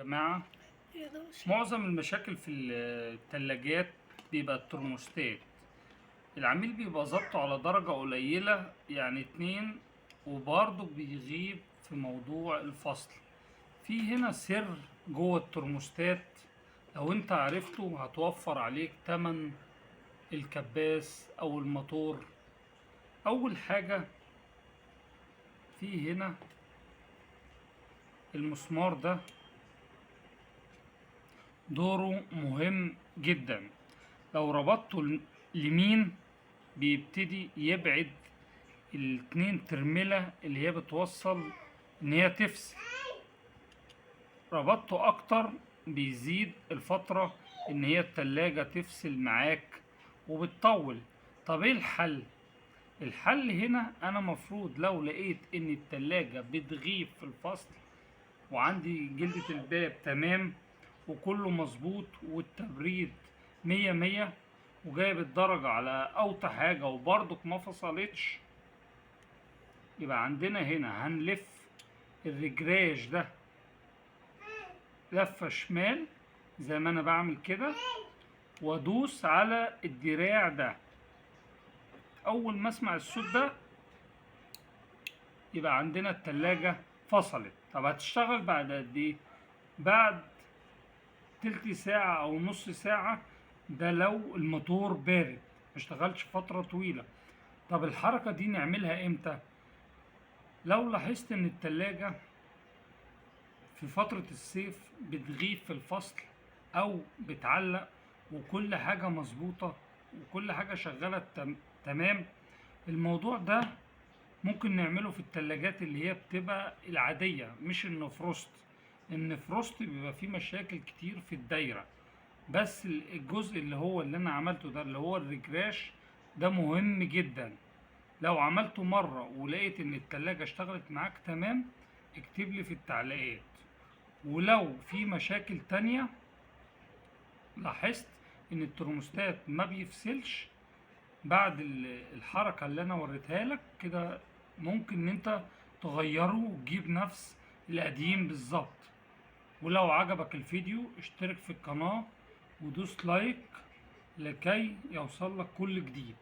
جماعة، معظم المشاكل في التلاجات بيبقى الترموستات. العميل بيبقى ظابطة على درجة قليلة، يعني 2، وبرضه بيغيب في موضوع الفصل. في هنا سر جوه الترموستات، لو انت عرفته هتوفر عليك تمن الكباس او الموتور. اول حاجة في هنا المسمار ده دوره مهم جدا. لو ربطته اليمين بيبتدي يبعد الاتنين ترملة اللي هي بتوصل ان هي تفصل. ربطته اكتر بيزيد الفترة ان هي التلاجة تفصل معاك وبتطول. طب ايه الحل؟ الحل هنا انا مفروض لو لقيت ان التلاجة بتغيب في الفصل وعندي جلدة الباب تمام وكله مظبوط والتبريد 100 100 وجايب الدرجة على اوطى حاجة وبرضك ما فصلتش، يبقى عندنا هنا هنلف الرجراج ده لفة شمال زي ما انا بعمل كده، وادوس على الدراع ده. اول ما اسمع الصوت ده يبقى عندنا التلاجة فصلت. طب هتشتغل بعد قد ايه؟ بعد تلت ساعة او نص ساعة، ده لو الموتور بارد ما اشتغلش فترة طويلة. طب الحركة دي نعملها امتى؟ لو لاحظت ان التلاجة في فترة الصيف بتغيب في الفصل او بتعلق وكل حاجة مظبوطة وكل حاجة شغالة تمام، الموضوع ده ممكن نعمله في التلاجات اللي هي بتبقى العادية، مش النفروست. النفروست بيبقى فيه مشاكل كتير في الدايرة، بس الجزء اللي هو اللي انا عملته ده اللي هو الرجراش ده مهم جدا. لو عملته مرة ولقيت ان التلاجة اشتغلت معاك تمام اكتب لي في التعليقات. ولو في مشاكل تانية لاحظت ان الترموستات ما بيفصلش بعد الحركة اللي انا وريتها لك كده، ممكن ان انت تغيره وتجيب نفس القديم بالظبط. ولو عجبك الفيديو اشترك في القناة ودوس لايك لكي يوصل لك كل جديد.